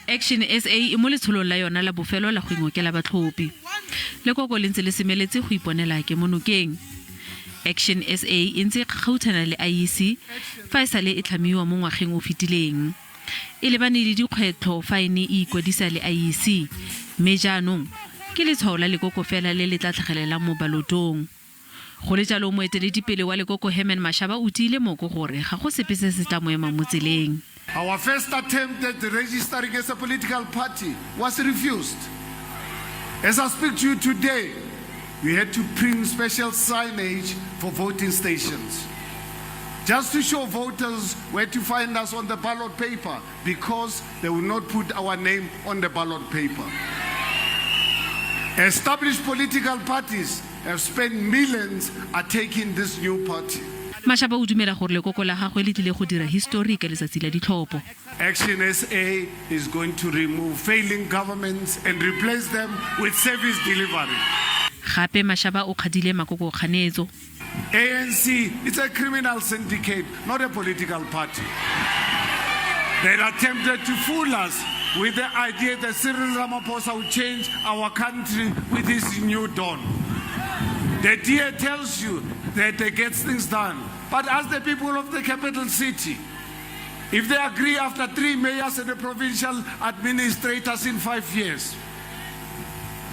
Action SA e mo letsholong la yona la bofelo la go ingokela batlhophi. Lekoko le ntse le semeletse go iponela kemonokeng. Action SA e ntse e kgakgauthana le IEC fa e sale e tlhamiwa mo ngwageng o fetileng. E lebane le dikgwetlho fa e ne e ikwadisa le IEC, mme jaanong ke letshwao la lekoko fela le le tla tlhagelelang mo balotong. Go le jalo, moeteledipele wa lekoko Herman Mashaba o tiile moko gore ga go sepe se se tla mo emang mo tseleng. Our first attempt at registering as a political party was refused. As I speak to you today, we had to print special signage for voting stations just to show voters where to find us on the ballot paper because they will not put our name on the ballot paper. Established political parties have spent millions attacking this new party. Mashaba o dumela gore lekoko la gagwe le tlile go dira histori ka letsatsi la ditlhopho. Action SA is going to remove failing governments and replace them with service delivery. Gape Mashaba o kgadile makoko kganetso. ANC it's a criminal syndicate, not a political party. They attempted to fool us with the idea that Cyril Ramaphosa would change our country with his new dawn. The DA tells you that they get things done. But as the people of the capital city, if they agree after three mayors and the provincial administrators in five years,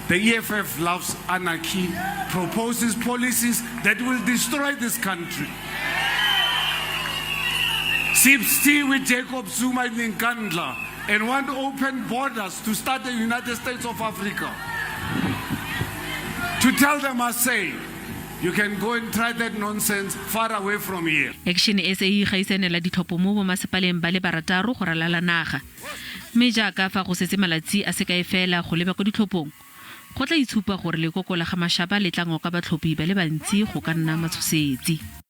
the EFF loves anarchy, proposes policies that will destroy this country. Sips tea with Jacob Zuma in Nkandla and want open borders to start the United States of Africa. To tell them, I say, you can go and try that nonsense far away from here. Action SA e gaisanela ditlhopho mo bomasepaleng ba le barataro go ralala naga. Mme jaaka fa go setse malatsi a se kae fela go leba kwa ditlhophong, go tla itshupa gore lekoko la ga Mashaba le tla ngoka batlhophi ba le bantsi go ka nna matshosetsi.